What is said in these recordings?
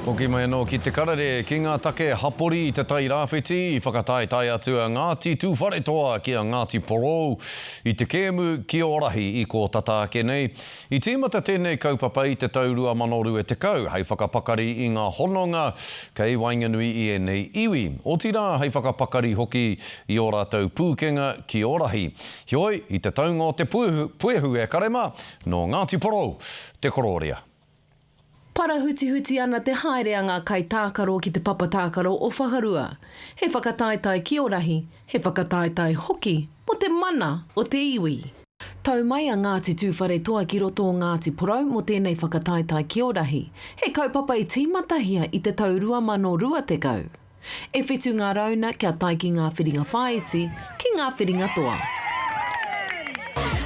Hoki mai anō ki te karere, ki ngā take hapori i Te Tai Rāwhiti, i whakataetae atu a Ngāti Tūwharetoa ki a Ngāti Porou i te kēmu ki Ōrahi i kō tata ake nei. I tīmata tēnei kaupapa i te tau 2020 hei whakapakari i ngā hononga kei waenganui i ēnei iwi, otirā hei whakapakari hoki i ō rātou pūkenga ki Ōrahi. Heoi, i te taunga o te puehu e kare mā, nō Ngāti Porou te korōria. Parahutihuti ana te haere a ngā kaitākaro ki te papa tākaro o Whakarua. He whakataetae kiorahi, he whakataetae hoki mō te mana o te iwi. Tau mai a Ngāti Tūwharetoa ki roto o Ngāti Porou mō tēnei whakataetae kiorahi, he kaupapa i tīmatahia i te tau 2020. E whitu ngā rauna kia tae ki ngā whiringa whāiti, ki ngā whiringa toa.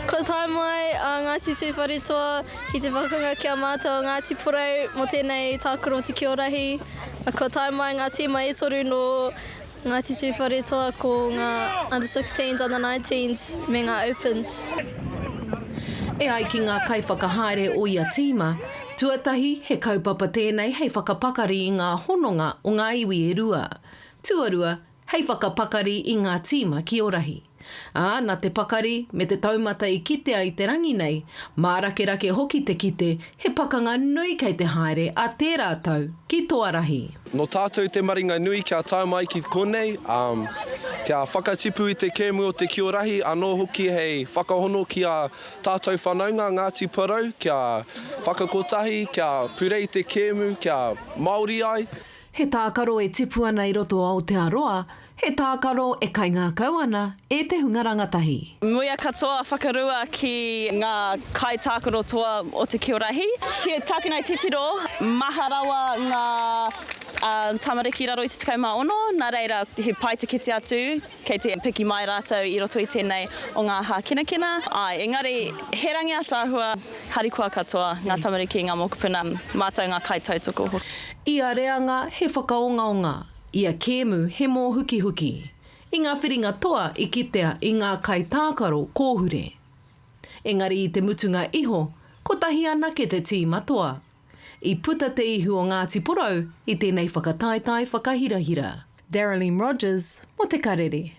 Kua tae mai a Ngāti Tūwharetoa ki te whakanga ki a mātou o Ngāti Porou mō tēnei tākaro te Kiorahi. Kua tae mai ngā tīma e toru nō Ngāti Tūwharetoa ko ngā Under 16s, Under 19s me ngā Opens. E ai ki ngā kaiwhakahaere o ia tīma, Tuatahi, he kaupapa tēnei hei whakapakari i ngā hononga o ngā iwi e rua. Tuarua, hei whakapakari i ngā tīma ki Orahi. Ā, nā te pakari me te taumata i kitea i te rangi nei, mārakerake hoki te kite he pakanga nui kei te haere a tērā tau ki Toarahi. Nō tātou te maringa nui kia tae mai ki konei, ā, kia whakatipu i te kēmu o te Kiorahi, anō hoki hei whakahono ki a Tātou whanaunga Ngāti Porou kia whakakotahi, kia purei te kēmu, kia Māori ai. He tākaro e tipu ana i roto o Aotearoa, he tākaro e kaingākau ana e te hunga rangatahi. Muia katoa whakarua ki ngā kaitākaro toa o te Kiorahi. He tākina i titiro, maha rawa ngā tamariki i raro i te 16, nā reira he pai te kite atu Kei te piki mai rātou i roto i tēnei o ngā hākinakina. Āe, engari he rangi ataahua, harikoa katoa ngā tamariki, ngā mokopuna, mātou ngā kaitautoko hoki. Ia reanga he whakaongaonga, ia kēmu he mōhukihuki. I ngā whiringa toa i kitea i ngā kaitākaro kōhure. Engari i te mutunga iho, kotahi anake te tīma toa. I puta te ihu o Ngāti Porou i tēnei whakataetae whakahirahira. Darrylene Rogers mō Te Karere.